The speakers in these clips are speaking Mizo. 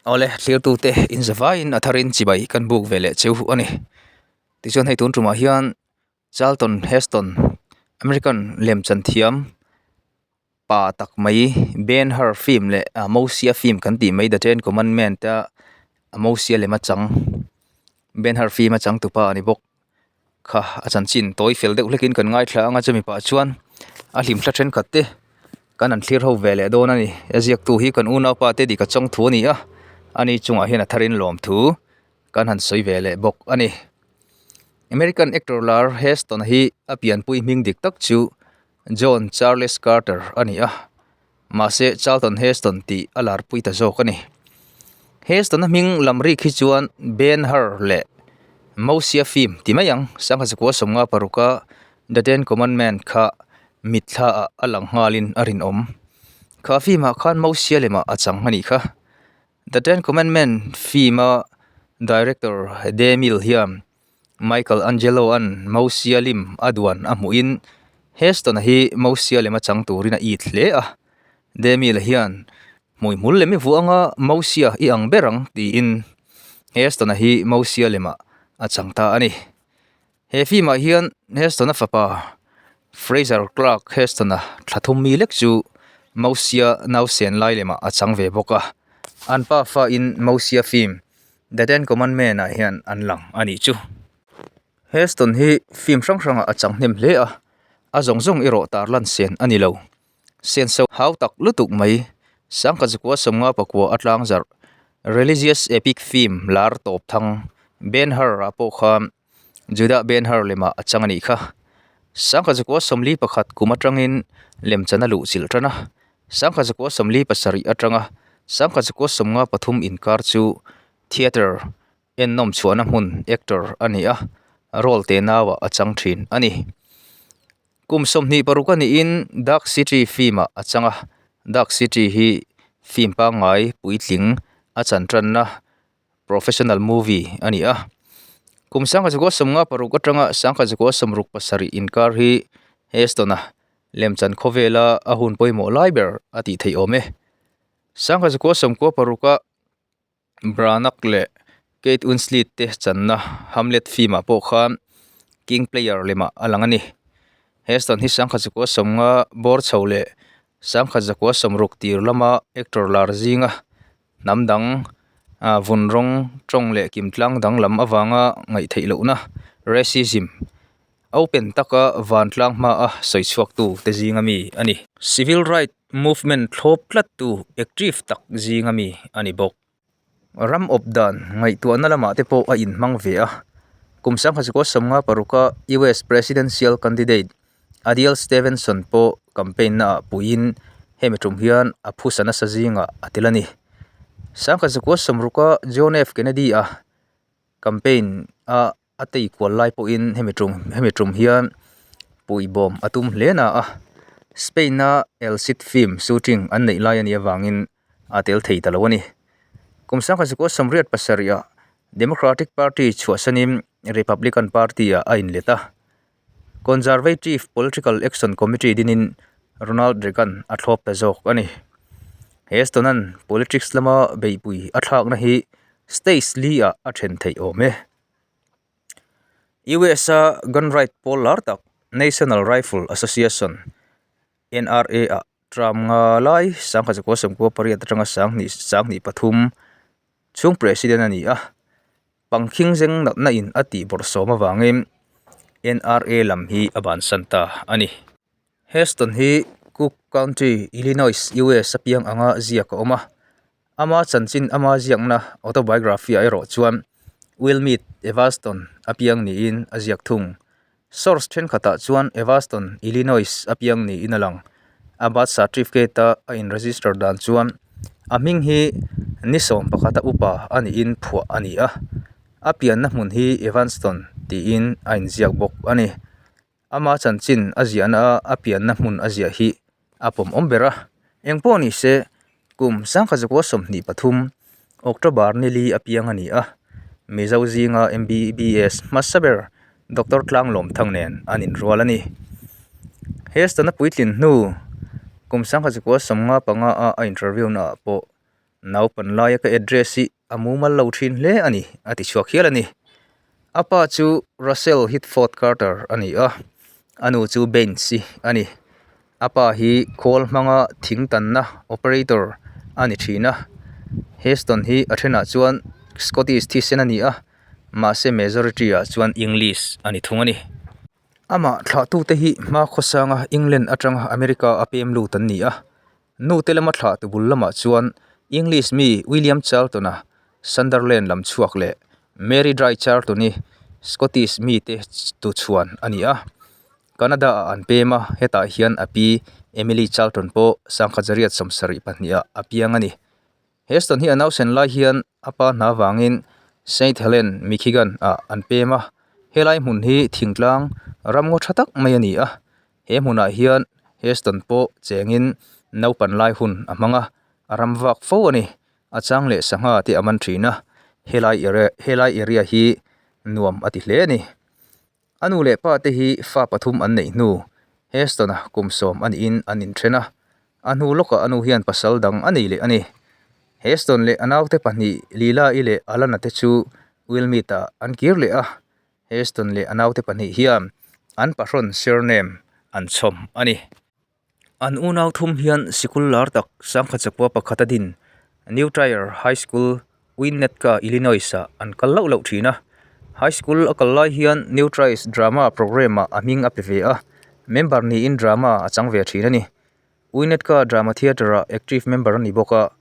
Awle thlirtute inzavaiin a tharin chibai kan buk ve leh cheu a ni. Tichuan hei tun tumah hian Charlton Heston American lemchan thiam pa tak mai Ben Hur film leh Mosia film kan tih mai The Ten Commandment a Mosia lem a chang Ben Hur film a changtupa a ni bawk. Kha a chanchin tawi fel deuh hlekin kan ngaithla ang a chumi pah chuan a hlimthla thenkhat te kan han thlir ho ve leh dawn a ni a ziaktu hi kan unaupa te dik a chawng thu a ni a ani chungah hian a tharin lawm thu kan han sawi ve leh bawk a ni American actor lar Heston hi a pianpui hming dik tak chu John Charles Carter a ni a. Mahse Charlton Heston tih a larpui ta zawk a ni. Heston-a hming lam rik hi chuan Ben Hur leh Mosia film ti mai ang sangha zakua sawmnga paruka The Ten Commandment kha mitthla ah a lang nghalin a rinawm. Kha film ah khan Mosia lemah a chang a nih kha. The Ten Commandment film-a director DeMille hian Michael Angelo-a'n Mosia lim a duan a hmuhin Heston-a hi Mosia lem a chang turin a it hle a. Demi-la hian, Hmuihmul lem i vuah anga Mosia i ang ber ang tiin Heston-a hi Mosia lemah a chang ta a ni. He film-ah hian Heston-a fapa Fraser Clark Heston-a thla thum mi lek chu Mosia nausen lai lemah a chang ve bawk a. An pafa in Mosia film The Ten Commandment ah hian an lang a nih chu. Heston hi film hrang hrangah a chang hnem hle a, a zawng zawng erawh tarlan sen a ni lo. Senso hau tak lutuk mai, sangkhat zakua sawmnga pakua a tlang zarh. Religious epic film lar tawp thang Ben Hur ah pawh khan Judah Ben Hur lemah a chang a nih kha. Sangkhat zakua 41 kum atangin lemchan a luh chilh tan a, sangkhat zakua 47 atanga sangkhat zakua 53 inkar chu theatre ennawm chhuahna hmun actor a ni a, role te nauah a chang thin a ni. Kum 26 a niin Dark City film ah a chang a, Dark City hi film pangngai puitling a chan tanna professional movie a ni a kum sangkhat zakua sawmnga paruk atanga sangkhat zakua sawmruk pasarih inkar hi Heston-a lemchan khawvela a hun pawimawh lai ber a tih theih awm e sangkhat zakua sawmkua paruka Branagh leh Kate Winslet te channa Hamlet film ah pawh khan King Player lemah a lang a ni Heston hi sangkhat zakua sawmnga bawr chho leh sangkhat zakua sawmruk tir lama actor lar zinga Hnam dang vun rawng tawng leh kim tlang danglam avanga ngaih theih lohna, racism, open taka vantlang hmaa sawi chhuaktu te zinga mi a ni. Civil right movement thlawp tlattu active tak zinga mi a ni bawk. Ram awp dan ngaihtuahna lamah te pawh a inhmang ve a. Kum sangha zakua 56 a US presidential candidate Adlai Stevenson pawh campaign naah puiin hemi tum hian a phusa nasa zingah a tel a ni. Sangkhat zakua sawmruka John F Kennedy a campaign a a tei kual lai pawhin hemi tum hemi tum hian puihbawm a tum hle na a, Spain a El Cid film shooting an neih lai a nih avangin a tel thei ta lo a ni. Kum sangkhat zakua 87 ah Democratic Party chhuahsanin Republican Party ah a inlet a. Conservative Political Action Committee dinin Ronald Reagan a thlawp ta zawk a ni. Heston-a'n politics lama beihpui a thlakna hi stage li-ah a then theih awm e. US-a gun right pawl lar tak National Rifle Association, NRA, ah term nga lai sangkhat zakua sawmkua pariat atanga sanghnih sanghnih pathum chhung president a ni a. Pangkhing zeng natna in a tih bawrh sawm avangin NRA lam hi a bansan ta a ni. Heston hi Cook County, Illinois, US a piang anga ziak a awm a. Ama chanchin ama ziakna autobiography ah erawh chuan Wilmette, Evanston a piang niin a ziak thung. Source thenkhatah chuan Evanston, Illinois a piang niin a lang. A birth certificate a a in register dan chuan a hming hi ni sawm pakhata upa a niin phuah a ni a. A pianna hmun hi Evanston tiin a inziak bawk a ni. Ama chanchin a ziahna a a pianna hmun a ziah hi a pawmawm ber a. Engpawh ni se kum sangkhat zakua 23 October ni li a piang a ni a. Mizo zinga MBBS hmasa ber Doctor Tlanglawmthang nen an inrual a ni. Heston-a puitlin hnu kum sangkhat zakua 55 a a interview naah pawh. Naupan laia ka address hi a mumal lo thin hle a ni, a ti chhuak hial a ni. A pa chu Russell Hitford Carter a ni a, a nu chu Baines-i a ni. A pa hi khawl hmanga thing tanna operator a ni thin a. Heston hi a thenah chuan Scottish thisen a ni a, mahse majority ah chuan English a ni thung a ni. Amah thlahtute hi hma khawsanga England atanga America a pem lut an ni a. Nute lama thlahtu bul lamah chuan English mi William Charlton-a Sunderland lam chhuak leh Mary Dry Charlton-i Scottish mite tuchhuan a ni a. Canada-ah an pem a, hetah hian a pi Emily Charlton pawh sangkhat zariat sawmsarih pahniha a piang a ni. Heston hi a nausen lai hian a pa hna vangin Saint Helen, Michigan-ah an pem a. Helai hmun hi thingtlang ramngaw tha tak mai a ni a. He hmunah hian Heston pawh chengin naupan lai hun a hmang a, a ram vak fo a ni. A chang leh sangha te a man thin a, helai area helai area hi nuam a ti hle a ni. A nu leh pa te hi fa pathum an neih hnu Heston-a kum sawm a niin an inthen a, a hnu lawkah a nu hian pasal dang a nei leh a ni. Heston leh a naute pahnih Lila-i leh Alana te chu Wilmette-ah an kir leh a, Heston leh a naute pahnih hian an pahrawn surname an chhawm a ni. An unau thum hian sikul lar tak sangkhat chakua pakhat a din New Trier High School, Winnetka, Illinois-ah an kal loh loh thin a. High School a kal lai hian New Trier's Drama Program-ah a hming a pe ve a, member niin drama a chang ve thin a ni. Winnetka Drama Theatre-ah active member a ni bawk a,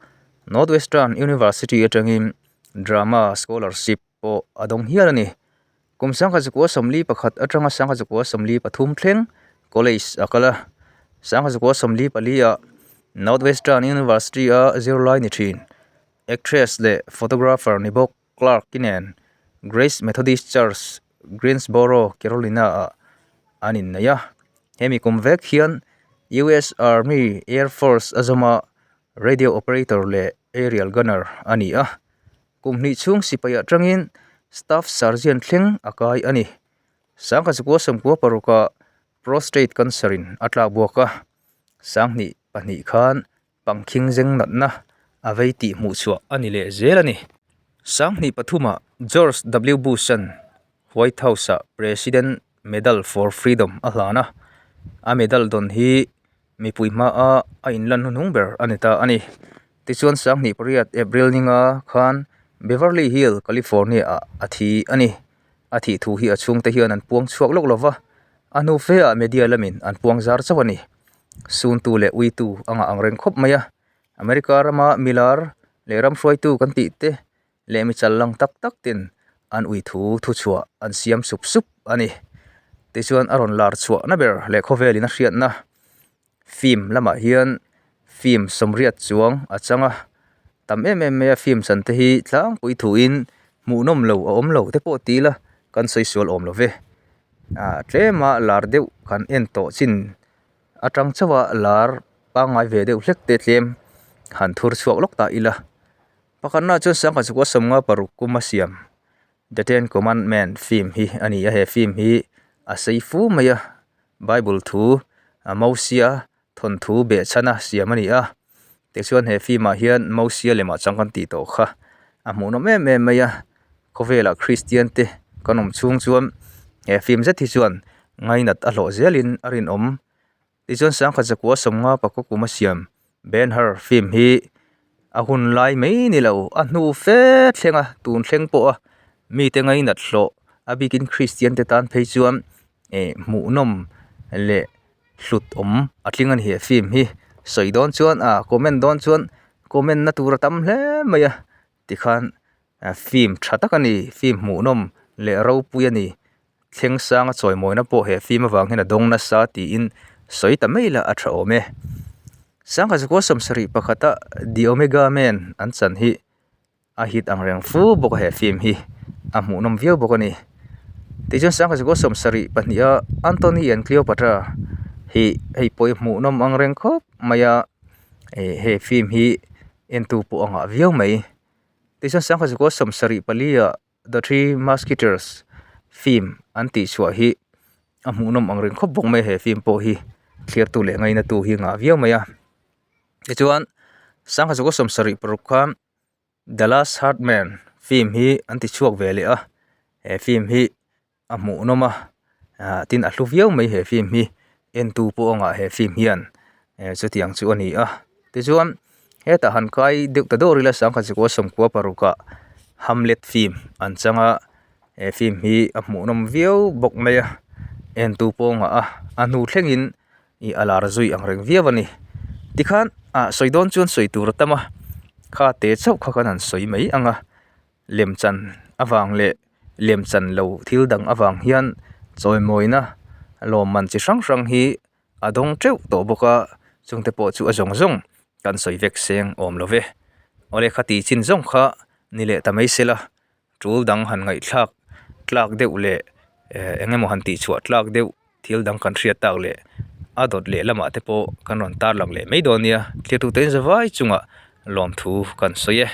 Northwestern University atangin Drama Scholarship pawh a dawng hial a ni. Kum sangkhat zakua sawmli pakhat atanga sangkhat zakua sawmli pathum thleng college a kal a, sangkhat zakua sawmli pali ah Northwestern University a zirlai ni thin. Actress leh photographer ni bawk Clark i nen Grace Methodist Church, Greensboro, Carolina ah an innei a. Hemi kum vek hian US Army Air Force a zawm a, radio operator leh aerial gunner a ni a. Kum hnih chhung sipai atangin Staff Sergeant thleng a kai a ni. Sangkhat zakua sawmkua parukah Prostate Cancer in a tlak buak a, sanghnih pahnih khan pangkhing zeng natna a vei tih hmuh chhuah a ni leh zel a ni. Sanghnih pathumah George W Bush-a'n White House-ah President Medal for Freedom a hlan a, a medal dawn hi mipui hmaa a inlan hnuhnung ber a ni ta a ni. Tichuan sanghnih pariat April ninga khan Beverly Hill, California-ah a thi a ni. A thih thu hi a chhungte hian an puang chhuak lawk lova, a hnu feah media lamin an puang zar chauh a ni. Suntu leh uitu a ngah ang reng khawp mai a, America rama milar leh ram hruaitu kan tih te leh mi chal lang tak tak ten an ui thu thuchhuah an siam sup sup a ni. Tichuan a rawn lar chhuahna ber leh khawvelin a hriatna film lamah hian film sawmriat chuang a chang a, tam em em mai a film chan te hi tlangpui thuin hmuhnawm lo a awm lo te pawh ti ila kan sawi sual awm lo ve. Ah tlema lar deuh kan en tawh chin atang chauh a lar pangngai ve deuh hlek te tlem han thur chhuak lawk ta ila. Pakhatna chuan sangha chukua sawmnga paruk kum a siam The Ten Commandment film hi a ni a, he film hi a sei fu mai a, Bible thu a Mosia thawnthu behchhana siam a ni a, tichuan he film ah hian Mosia lemah chang kan tih tawh kha a hmuhnawm em em mai a, khawvelah Kristian te kan awm chhung chuan he film zet hi chuan ngainat a hlawh zelin a rinawm. Tichuan sangkhat zakua sawmnga pakua kum a siam Ben Hur film hi a hun lai mai ni lo a hnu fe thleng a tun thleng pawh a mite ngainat hlawh a bikin Kristian te tan phei chuan eh hmuhnawm leh hlut awm a tling a ni he film hi sawi dawn chuan ah comment dawn chuan comment na tur a tam hle mai a tikhan film tha tak a ni film hmuhnawm leh ropui a ni. Thleng sanga chawimawina pawh he film avang hian a dawng nasa tiin sawi ta mai la a tha awm e. Sangha zakua sawmsarih pakhata The Omega Man an chan hi a hit ang reng fu bawk a he film hi a hmuhnawm viau bawk a ni. Tichuan sangha zakua sawmsarih pahniha Antony and Cleopatra hi hei pawh hi hmuhnawm ang reng khawp mai a eh he film hi entu pawh a ngah viau mai. Tichuan sangha zakua sawmsarih pali ah The Three Musketeers film an tih chhuah hi a hmuhnawm ang reng khawp bawk mai a he film pawh hi thliartu leh ngainatu hi a ngah viau mai a tichuan. Sangha zakua 76 khan The Last Hardman film hi an ti chhuak ve leh a, he film hi a hmuhnawm a ah tin a hlu viau mai he film hi entu pawh a ngah he film hian eh chutiang chu a ni a tichuan hetah han kai deuh ta dawr ila sangha zakua 96 ah Hamlet film an chang a he film hi a hmuhnawm viau bawk mai a entu pawh a ngah a a hnu thlengin ih a lar zui ang reng viau a ni tikhan ah sawi dawn chuan sawi tur a tam a kha te chauh kha kan han sawi mai ang a lemchan avang leh lemchan lo thil dang avang hian chawimawina lawmman chi hrang hrang hi a dawng teuh tawh bawk a chungte pawh chu a zawng zawng kan sawi vek seng awm lo ve awle khati chin zawng kha ni leh ta mai sela tul dang han ngaihthlak tlak deuh leh eh eng emaw han tih chhuah tlak deuh thil dang kan hriat tak leh a dawt leh lamah te pawh kan rawn tar lang leh mai dawn nia thlir tute in zavai chungah lawmthu kan sawi e.